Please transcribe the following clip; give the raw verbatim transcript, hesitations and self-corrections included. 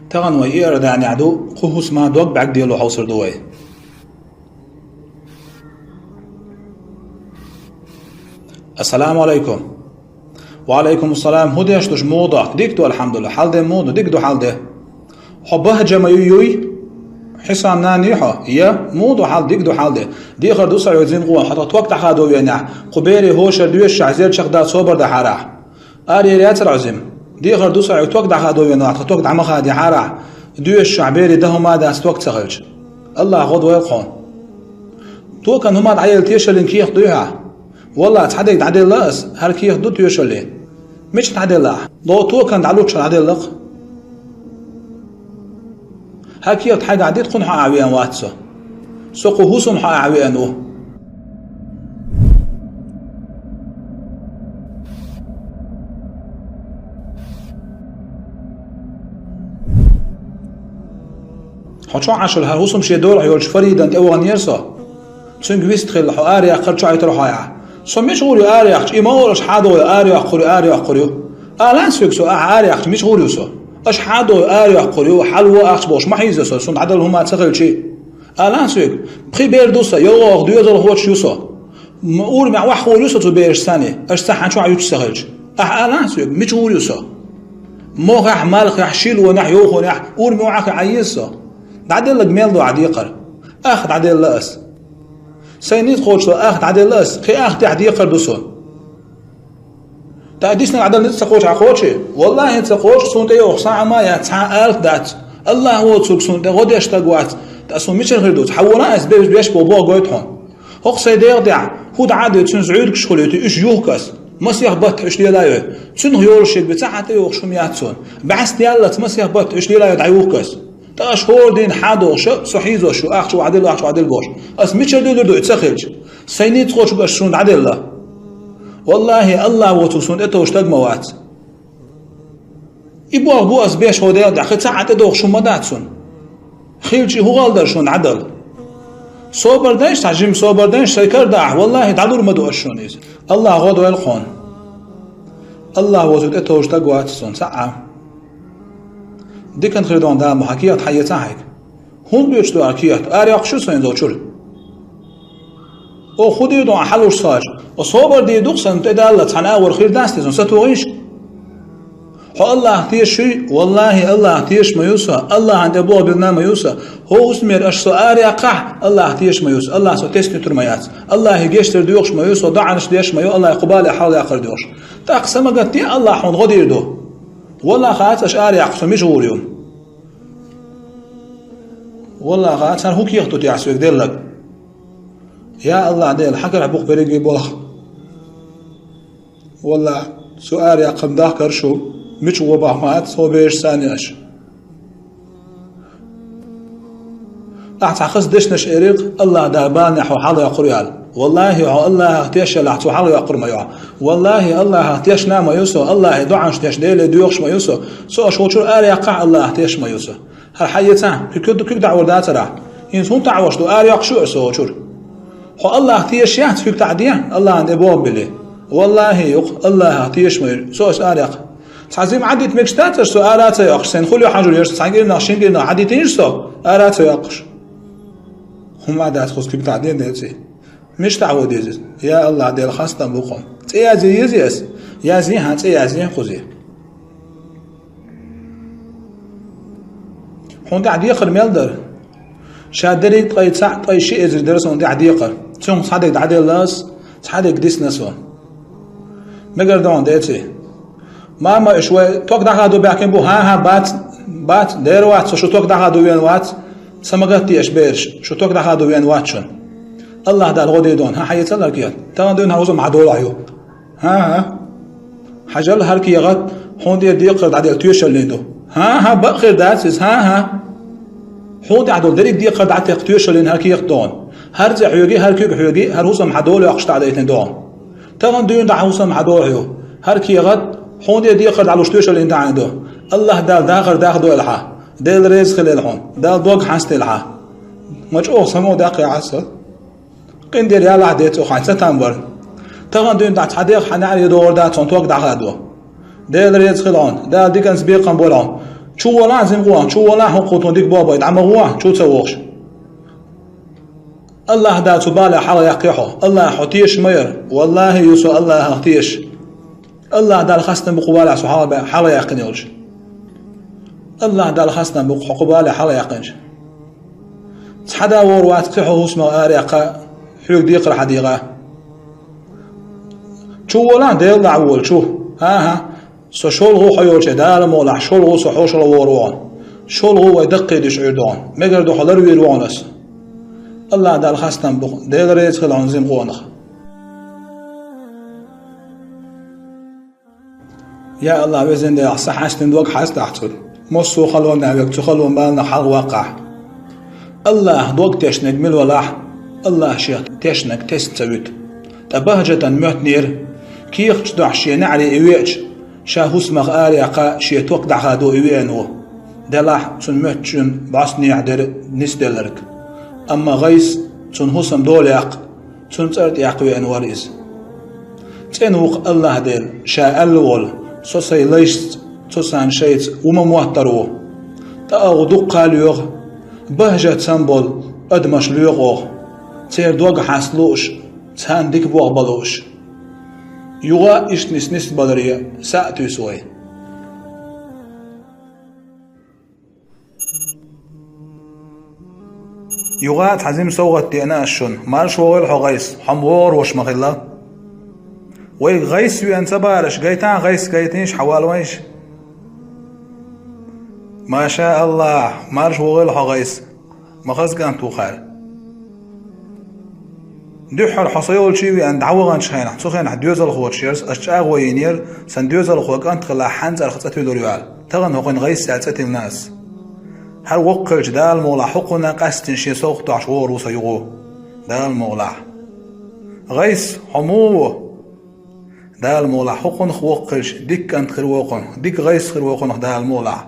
Тахан вай Иорданехь ду, кху хӀусама дог бӀаьрг дело хьовсур ду вай. Ассаламу алайкум. Ва алайкум ассалам. ХӀун деш ду, муха ду? Дика ду, алхьамдулиллахӀ. Хьал де муха ду? Дика ду хьал де. Хьо Бахьжа ма ю юй? Хьисам нана ю хьо? Я, муха ду хьал? Дика ду хьал де. Дехар ду сан хьоьга, зинкъо, хьо тхо ток дӀахадо веанехь, кху берийн хӀошара доьшуш хьо зер чекхдаха собар дахьарахь. Арахьара яцара хьо, зима? Дехар ду сан хьоьга, ток дӀахадо веана, тхо ток дӀа ма хадехьарахь, доьшуш хьо берийн дан хӀума дац, ток ца хилча. АллахӀ гӀо дойла хьуна. Токан хӀума дӀаелла тешаллин кехат дуй хьа? Валлахь, цхьа дерг дӀаделла ас, хӀара кехат ду тешаллин. Мича дӀаделла ахь? Ло токан дӀалучча дӀаделла-кх. ХӀара кехат хьайгахь дита, кхунна хьо а веана вац со. Со кху хӀусам хьо а веана ву. Хьо чохь Ӏаш хилла, хӀара хӀусам шен долахь йолчу Фаридан тӀе ваханера со. Цуьнга вист хилла, хьо араяьккхира, чохь Ӏуьйтура хьо ахь. Со мича гӀур ю араяьккхича, и ма олуш хьадогӀу, арайоккхур ю, арайоккхур ю. Алахьа соьга со, ахь араяьккхича, мича гӀур ю со? Аша хьадогӀу, арайоккхур ю, хьалво ахча бохуш ма хьийза со, суна дӀадала хӀума ца хилчий. Алахьа соьга, пхи бер ду сан, йовхо доьзалхочух ю со. М-, урамехь охьахуур ю со цу берашца санна, аша цхьаьна чохь юьтуш ца хилча. Ахь алахьа соьга, мича гӀур ю со? Мохехь, малхехь, шилонехь, йовхонехь, урамехь охьахиъна Ӏан еза со? ДӀаделларг мел ду ахь декхар? Ах дӀаделла ас. Сайн ницкъ кхочуш долу ах дӀаделла ас, кхин ах тӀехь декхар ду суна. ТӀаккха дисина Ӏадал ницкъ ца кхочу хьан кхочий? Валлахьи, ца кхочу, суна тӀейогӀуш цхьа а ма яц, цхьа а алат дац. АллахӀ воцург суна тӀе гӀо деш стаг вац. ТӀаккха суна мичара хир ду? Хьан вон а ас бевза беш бо боху гойту хьуна. ХӀокху сайн дегӀан тӀехь хӀун дӀа а де, цуьнан зӀуьйригаш хуьлуьйту, уьш юхку ас. Масех батта уьш лелайой. Цуьнах йолуш ерг бен цхьа а тӀейогӀуш хӀума яц суна. БӀаьста яллалц масех батта уьш лелайой дӀаюхку ас. ТӀаккха аша хӀора дийнахь хьадогӀуш, со хьийзош ю, ахча охьадилла, ахча охьадилла бохуш. Ас мичара дуьллур ду и ца хилча? Сайн ницкъ кхочург аша суна дӀаделла. Валлахьи, АллахӀ воцург суна тӀетовжа стаг ма вац. И боху бу ас беш хӀокху дегӀан тӀехь, кхин цхьа а тӀедогӀуш хӀума ма дац суна. Хилча и хӀун гӀала дара шуна дӀадала? Собар дайша, цхьа жима собар дайша, сайн кара дахьа, валлахьи, дӀалур ма ду ас шуна иза. АллахӀ гӀо дойла хьуна. АллахӀ воцург тӀетовжа стаг вац суна цхьа а. Диканна хир ду хьуна, Дала ма хьан кехат хьаэцна хьайга. ХӀунда оьцуш ду ахь кехат? Арайоккхуш ю сайн зовчуьра? Оха хӀун дийр ду ахь хьалуш схьаьжча? Оха собар дийр ду-кх сан, тӀедаллалц хьан агӀор хир дац те сан, сатохийша? Хьо АллахӀах тешаш юй? Валлахьи, АллахӀах тешаш ма ю со, АллахӀана тӀе болх биллина ма ю со. ХӀокху хӀусамера аша со араяьккхахь, АллахӀах тешаш ма ю со, АллахӀа со тесна туьтур ма яц. АллахӀе гечдар доьхуш ма ю со, доӀанаш деш ма ю, АллахӀе кху бале хьалхадаккхар доьхуш. ТӀаккха са ма гатде, АллахӀа хьуна гӀо дийр ду. Валлахьи, хац аша араяьккхича со мича гӀур ю. Валлахьи, хац, хӀара хӀун кехат ду те ахь соьга делларг? Я АллахӀ Дела, хьан карахь бу-кх берриге болх. Валлахьи, со араяьккхина дахкара шу, мича гӀо бахьа ма ац, хӀокху берашца санна аша. Ахь цхьа хаза дешнаш элира-кх, АллахӀ Дала баланехь хьо хьалхайоккхур ю аьлла. Валлахьи, хьо АллахӀах тешна хьо хьалхайоккхур ма ю. Валлахьи, АллахӀах тешна ма ю со, АллахӀе доӀанаш деш, Деле доьхуш ма ю со. Со аша волчуьра араяьккхахь, АллахӀах тешаш ма ю со. ХӀара хьаэцахь, куьг, куьг, куьг дӀа а вар дацара ахь? ХӀинца хӀунда таӀош ду, арайоккхуш ю аса волчуьра? Хьо АллахӀах тешаш яц, куьг таӀаде, АллахӀана тӀе болх биллий. Валлахьи, ю-кх, АллахӀах тешаш ма ю со аша араяьккхахь. Цхьа зима Ӏадита мегаш дац аша со ара а ца йоккхуш, сайна хуьлу хьажур яш, цхьа кӀирнах, шина кӀирнах Ӏадитийша со, ара а ца йоккхуш. ХӀума а дац кхуза куьг таӀаден деций. Мича таӀаво деза иза? Я АллахӀ Дела, хастам бу-кх хьуна. ЦӀе язъе езий ас? Язъе, хьан цӀе язъе кхуза. Хьуна тӀехь декхар мел дара? Ша дерриг ткъе цхьаъ, ткъе ши эзар дара суна тӀехь декхар. Цунах цхьа дерг дӀаделла ас, цхьа дерг дисна со. Мегар ду хьуна, деций? Мама, уьш вай ток дӀахадо баьхкина бу? ХӀан-хӀа, бац, бац, дера вац, со шу ток дӀахадо веана вац. Са ма гатде аша бераш, шу ток дӀахадо веана вац шуна. АллахӀ Дала гӀо дойла хьуна, хӀан, хьаэцал хӀара кехат. Тахана дуьйна хьан хӀусам хьан долахь ю. ХӀан-хӀа. Хьажал, хӀара кехат хьуна тӀера декхар дӀаделла тоьшаллин ду. ХӀан-хӀа, бакъ хир дац иза, хӀан-хӀа. Хьуна тӀехь долу дерриг декхар дӀатекха тоьшаллин хӀара кехат ду хьуна. ХӀара цӀе хьоьгий, хӀара куьг хьоьгий, хӀара хӀусам хьан дола йоккхуш дӀадайтина ду хьуна. Тахана дуьйна дӀа хӀусам хьан долахь ю. ХӀара кехат хьуна тӀера декхар дӀалуш тоьшаллин тӀехь ду. АллахӀ Дала дахар дахдойла хьан. Дела реза хилийла хьуна. Дала дог хьастийла хьан. Ма чӀогӀа само даккхий Ӏа со. КъинтӀера ялахь, деций, хьайн ца там вара. Тахана дуьйна дӀа цхьа дегӀ хьан неӀаре догӀур дац хьуна ток дӀахадо. Дела реза хила хьуна, Дала диканца бекхам бойла хьуна. Чу волахь, зимкъо, чу волахь, хӀокхо тхуна дика боху бай, дӀа ма гӀо, чу ца вохуш. Аллахь Дала цу балех хьалаяьккхи хьо. Аллахь хьо тешаш ма яра. Валлахьи, ю со Аллахьах тешаш. Аллахь Дала хастам бу кху балех со хьала-, хьалаяьккхина йолуш. Аллахь Дала хастам бу кху балех хьалаяьккхинчу. Цхьа да вор вац кхин хьо хӀусамах араяьккха, хьоьга декхар хьан дегӀа. Чу волахь, Делан лаьа волчу. ХӀан-хӀа. Со шолгӀа хьо йолчу Дала мукъалахь, шолгӀа со хьошалла вогӀур ву хьуна. ШолгӀа вай даккхийдеш Ӏуьйр ду хьуна. Мегар ду хьо ларвийр ву хьуна ас. Аллахь Дала хастам бу, Дела реза хила хьуна, зимкъонах. Я Аллахь, везан Дела, сан хьаьстина дог хьаста ахь цуьнан. Массо а халонехь верг цу халон баланах хьалха ваккхахь. Аллахь дог тешнарг мила валахь, Аллахь шех тешнарг тесна ца вуьту. Ткъа Бахьажатан моьттинера, кехаташ дохьуш шен неӀаре и веача, ша хӀусамах араяьккха, шен ток дӀахадо и веана ву. Делахь, цунна моьттучунна бӀостанехьа дара нисделларг. Амма ГӀайс, цунна хӀусам дола яккха, цунна цӀарна тӀеэккха веана вара иза. ЦӀена ву-кх Аллахь Дела, ша аьлла волу: «Со сайн лайшца, цо сан шайца ву ма моттар ву». ТӀе оха дуккха а лоьху, Бахьажат санна болу адамаш лоьху оха, церан дог хьаста лууш, царна дика болх бан лууш. Юха а иштта нис-, нисбаларе са а туьйсу вай. Юха а цхьа жима совгӀат деана ас шуна. Марша вогӀийла хьо, ГӀайс, хьо-м вогӀур волуш ма хилла. Вайга ГӀайс веана ца бараш, гайтахьа ГӀайс, гайтийша, хьан валавайша. Маша Аллахь, марша вогӀийла хьо, ГӀайс. Ма хаза кӀант ву хьара. Дуьххьара хьо со йолчу веана дӀаваханчу хенахь, цу хенахь доьзалхочуьнга ас чӀагӀо йинера, сан доьзалхо кӀант хилла хьан цӀарах цӀа туьллур ю аьлла. Тахана хӀокхуьнга ГӀайс аьлла цӀа тиллина ас. ХӀара воккха хилча, Дала мукъалахь, хӀокхунна а къаьстина шен совгӀат дохьуш вогӀур ву со юха. Дала мукъалахь. ГӀайс, хьо муха ву? Дала мукъалахь, хӀокхунах воккха хилча, дика кӀант хир ву хьуна, дика ГӀайс хир ву хьуна, Дала мукъалахь.